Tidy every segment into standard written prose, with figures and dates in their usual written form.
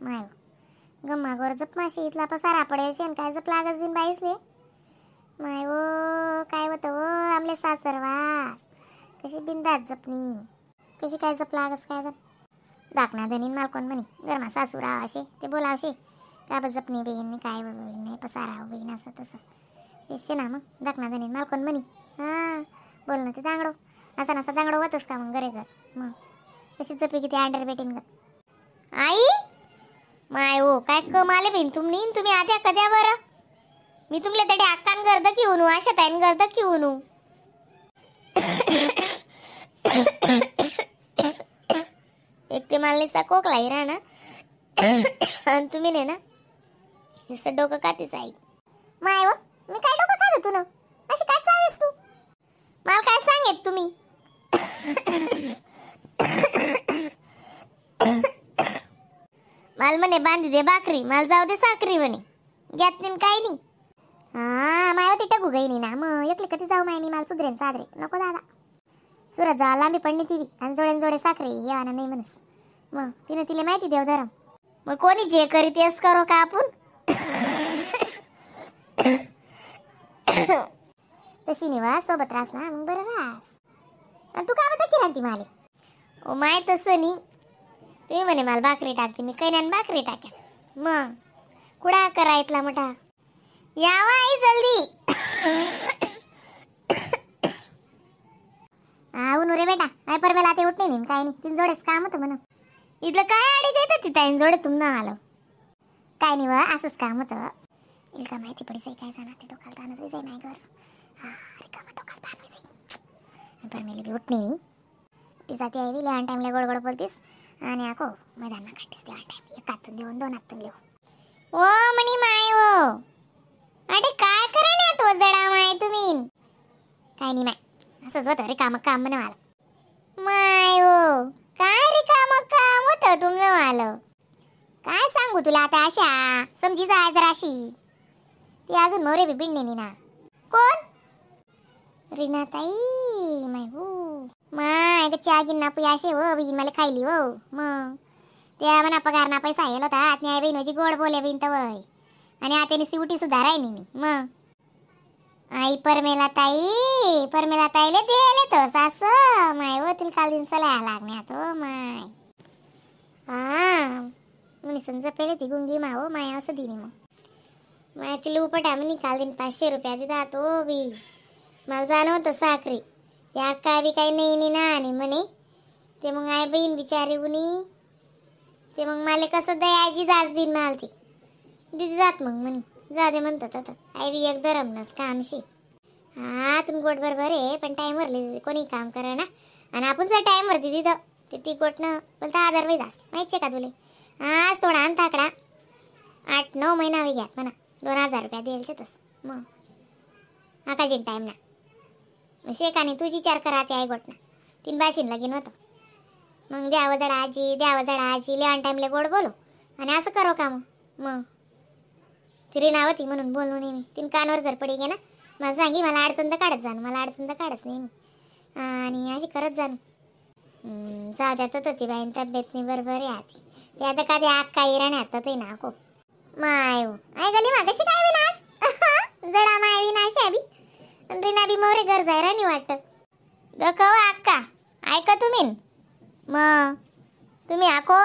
My गम्मा गोर जप माशी इथला पसारा पडेल शेन काय जप लागस बिन बाईसले. माय वो काय होतं वो आमले सासरवास कशी बिंदात जपणी कशी काय जप लागस काय जप दाखना धनीन मालकोन म्हणे गरमा सासू रावाशे ते बोलावशे का बा जपणी बेन काय नाही पसारा बेन असं तसं तेच ना मग दाखना धनीन मालकोन म्हणे. हां बोल ना ते दांगडो असा नसा दांगडो होतच का मग घरे घर मग कशी जपी किती अंडर बेटीन ग. आई my हो काय कमाले बेन तुम्ही तुम्ही आद्या कद्या बरं मी तुमले तडे अक्कान गर्द की उनू आशा ताईन गर्द की उनू. एक ते मालनीचा कोकला हिरा ना आणि तुम्ही नाही ना जसं डोकं कातीच आई. माय हो मी काय डोकं खात तू ना अशी काय चावीस तू मला काय सांगेत तुम्ही. माल म्हणे बांधी दे भाकरी माल जाऊ दे साखरी म्हणे घ्यात नाही काही नाही. हा माय होती टकू गई नाही ना मग एकली कधी जाऊ माय मी माल सुधरेन साधरे नको दादा सुरत जा लांबी पडणी ती आणि जोडे जोडे साखरे या ना नाही म्हणस मग तिनं तिला माहिती देव धरम मग कोणी जे करी तेच करो का आपण. तशी निवा सोबत रास ना मग बरं रास. आणि तू का बघ की राहती माले. ओ my तसं नाही तुम्ही म्हणे मला भाकरी टाकते मी काही भाकरी टाक्या मग कुडा करा इथला मोठा यावा आई जल्दी. हा रे बेटा नाही पर मला ते उठणे नाही काय नाही तीन जोडेच काम होतं म्हणून इथलं काय आडी देत ती ताईन जोडे तुमना आलं काय नाही व असंच काम होतं. इलका माहिती पडी जाई काय जाणार ते डोकाला ताणच जाई माय घर. हा रिकामा डोकाला ताण जाई पर मेली बी उठणे नाही ती जाती आई लहान टाईमला गोड गोड बोलतीस आणि आको मैदाना काढतीस त्या टाईम एक हातून देऊन दोन हातून लिहू. ओ म्हणी माय ओ अरे काय करा तो जडा माय तुम्ही काय नाही माय असंच होतं रिकामं काम म्हणे मला. माय हो काय रिकामं काम होतं तुमचं आलं काय सांगू तुला आता अशा समजी जाय जराशी ती अजून मोरे बी बिडणे ना. कोण रीनाताई माय हो माय ग गिन्ना पुया असे हो बहीण मला खायली हो मग त्या म्हणा पगार ना पैसा येल होता न्याय बहीण म्हणजे गोड बोले बहीण तर वय आणि आता सिवटी सुद्धा राहिली नाही मग आई परमेला ताई परमेला ताईले दिले तो सास माय हो तिला काल दिन सलाया लागण्या तो माय. हा म्हणे समजा पेले ती गुंगी मा हो माय असं दिली मग माय तिला उपटा म्हणे काल दिन 500 रुपया दिला तो बी मला जाणवतं साखरी ते अक्का बी काही नाही ना आणि म्हणे ते मग आई बहीण बिचारी उनी ते मग मला कसं दयाची जाच दिन मला ती दिदी जात मग म्हणे जा दे म्हणतात आता आई बी एक धरम नस कामशी. हा तुम्ही गोट बरोबर आहे पण टाईमवर कोणी काम करा ना आणि आपण जर टाईमवर दिदी तर ते ती गोट ना बोलता आधार बाई जास माहिती का तुले आज थोडा आण ताकडा 8-9 महिना घ्यात म्हणा 2000 रुपया द्यायचे तस मग आकाजीन टाईम ना शेकाने तुझी विचार करा ते आई गोट ना तीन बाशीन लगीन होतं मग द्यावं जडा आजी द्यावं जडा आजी लिहान टाईमले गोड बोलो आणि असं करो का मग मग ती नावती म्हणून बोलू नाही मी तीन कानवर जर पडी गे ना मला सांगी मला अडचण तर काढत जाणं मला अडचण तर काढत नाही आणि अशी करत जाणं जाऊ द्या तर ती बाईन तब्येत नाही बरोबर आहे आती ते आता का ते आग काही राहणार तर ना को my I गली मा कशी काय विनाश जडा माय विनाश आहे बी रीना बी मोरे घर जाय राणी वाटतं दखव अक्का ऐका तुम्ही मग तुम्ही आको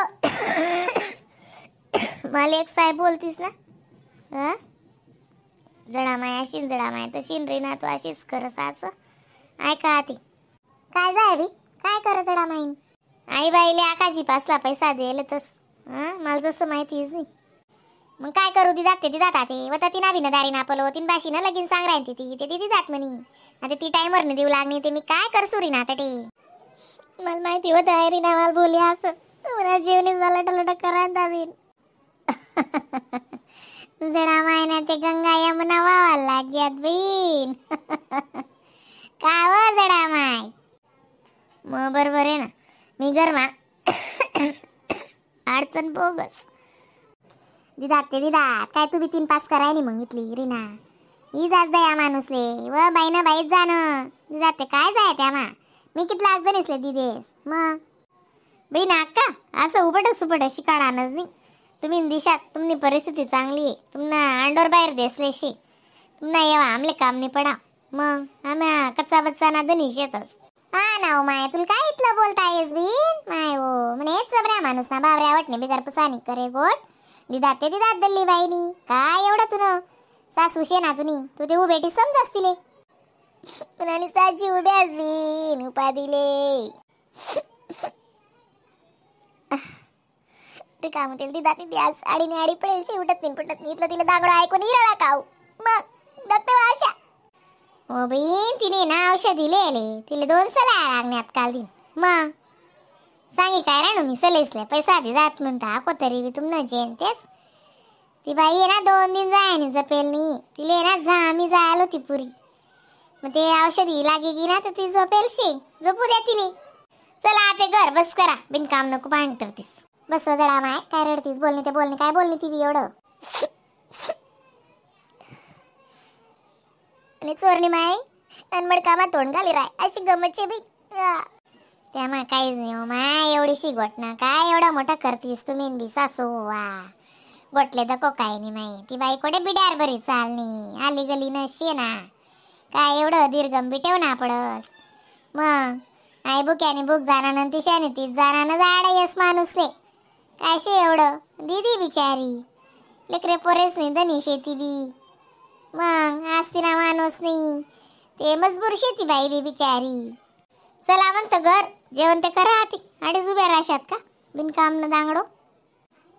मला एक साहेब बोलतीस ना हा जडा माय अशी जडा माय तशी रीना तू अशीच करस असं ऐका आती काय जाय बी काय कर जडा माईन आई बाईले आकाजी पासला पैसा दिले तस हां मला जसं माहिती नाही मग काय करू ती जाते ती जातात ते वता ती नाभी ना दारी नापलो तीन बाशी ना लगीन सांग राहीन ती ते ती जात म्हणी आता ती टाइमवर न देऊ लागणी ते मी काय करसू रीना आता ते मला माहिती होतं आहे रीना मला बोलली असं मला जीवनी झालं टलट करा दाबीन. जडा मायना ते गंगा यमुना वावायला लाग्यात बहीण का व जडा माय मग बरोबर आहे ना मी गरमा अडचण बोगस दिदात ते दिदात काय तुम्ही 3 पास करायली मग इथली रीना ही जात दया माणूसले व बाई ना बाईच जाणं दिदात ते काय जाय त्या मा मी कितला आज जणीसले दिदेस मग बाई ना अक्का असं उपट सुपट अशी काढानच नाही. तुम्ही दिशात तुमनी परिस्थिती चांगली आहे, तुमना अंडोर बाहेर देसलेशी तुमना येवा आमले काम नाही पडा. मग आम्ही कच्चा बच्चा ना धनी शेतच. हा ना हो माय, तुला काय इतलं बोलता येस बीन my हो म्हणे चबऱ्या माणूस ना बाबऱ्या वाटणे बिगर पुसानी करे गोट दिदात ते दिदात दल्ली बाईनी. काय एवढं तुन सासू शे ना तुनी तू ते उभेटी समजास तिले. आणि साजी उभ्याच बीन उपाधीले ते काम होतील ती दाती आज आडीने आडी पडेल शे उठत नाही पुटत नाही. इथलं तिला दागडं ऐकून हिरळा काऊ मग दत्त आशा. हो बहीण तिने ना औषध दिले तिला 2 सला लागण्यात काल दिन. मग सांगी काय राहणू मी सलेसले पैसा आधी जात म्हणता को तरी बी तुमनं जेन तेच. ती बाई आहे ना 2 दिन जाय आणि जपेल नाही तिले ना जामी जायला होती पुरी. मग ते औषधी लागे गी ना तर ती झोपेल शे, झोपू द्या तिले. चला ते घर बस करा बिनकाम नको भांड करतीस. बस जरा माय काय रडतीस, बोलणे ते बोलणे काय बोलणे ती बी एवढं. आणि चोरणी माय अनमड कामात तोंड घाली राय अशी गमतचे बी. त्यामा काहीच नाही हो my, एवढीशी गोट ना काय एवढा मोठा करतीस तुम्ही बी सासू वा गोटले दको काय नाही माई. ती बाई कोठे बिड्यार बरी चालणी आली गली नशी ना काय एवढं दीर्घम बी ठेव ना पडस. मग आई बुक्याने बुक जाणार न तिशाने तीच जाणार न जाड यस माणूसले काय शे एवढं दिदी बिचारी लेकरे पोरेस नाही धनी शेती बी. मग असती ना माणूस नाही ते मजबूर शेती बाई बी बिचारी. चला म्हणतं घर जेवण ते करा आती अडीच उभ्या राहशात का बिनकाम न दांगडो.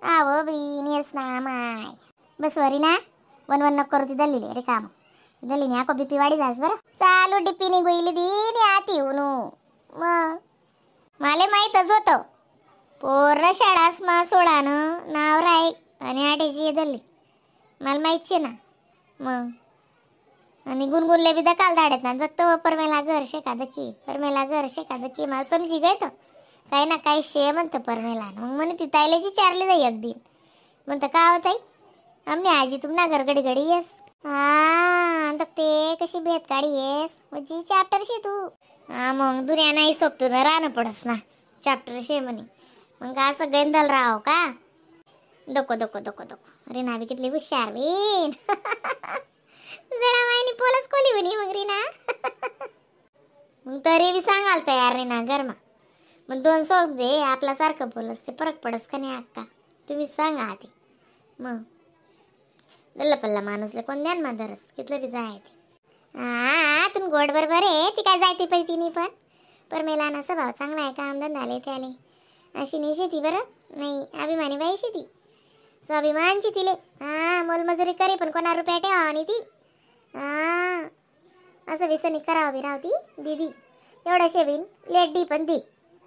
आवो बीन येस ना माय बस वरी ना वन वन नको करू ती दल्ली रे काम दल्लीने आको बीपी वाढी जास बरं चालू डिपीने गुईली दी आती उनू. मग मला माहीतच होतं पूर्ण शाळाच मा सोडानं नाव राय आणि आठेची दल्ली मला माहीतचे ना. मग आणि गुणगुणले बी दकाल धाडत ना जगतो परमेला घर शेका दकी परमेला घर शेका दकी मला समजी गय तर काही ना काही शे म्हणतं परमेला. मग म्हणे ती ताईलेची चारली जाई एक दिन म्हणतं का हो ताई आम्ही आजी तुम्हाला घर घडी घडी येस. हा तर ते कशी भेद काढी येस म्हणजे चॅप्टर शे तू. हा मग दुनिया नाही सोपतो ना राहणं पडस ना चॅप्टर शे म्हणे. मग का असं गंधल राहो का डोको डोको डोको डोको रीना बी कितली हुशार बीन जरा मायनी पोलच कोली म्हणे मग रीना. मग तरी बी सांगाल तयार रीना गरमा मग 2 सोप दे आपला सारखं बोलस ते फरक पडस का नाही अक्का तुम्ही सांगा आधी. मग दल्ला पल्ला माणूसले कोण द्यान मा दरस कितलं बी जाय ते. हा तुम्ही गोड बरोबर आहे ती काय जायती पण तिने पण परमेला ना स्वभाव चांगला आहे काम धंदा आले ते आले अशी नाही शेती बरं नाही अभिमानी बाई शेती स्वाभिमानची तिले. हा मोलमजुरी करे पण कोणा रुपया ठेवा आणि ती हा असं विसनी करावं बी रावती दीदी एवढं शेबीन लेट डी पण दी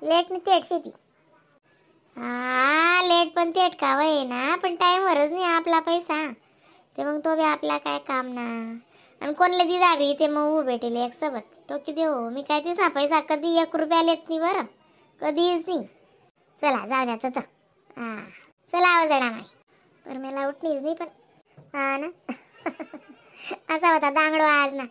लेट नि तेट शेती. हा लेट पण तेट का वय ना पण टाईमवरच नाही आपला पैसा ते मग तो बी आपला काय काम ना. आणि कोणले दिदावी ते मग उभे भेटेल एक सोबत टोकी देऊ मी काय तीच ना पैसा कधी 1 रुपया लेत नाही बरं कधीच नाही. चला जाऊ द्या तर हा चला आवाज जणा माय परमेला उठणीच नाही पण हा ना असा होता दांगडो आज ना.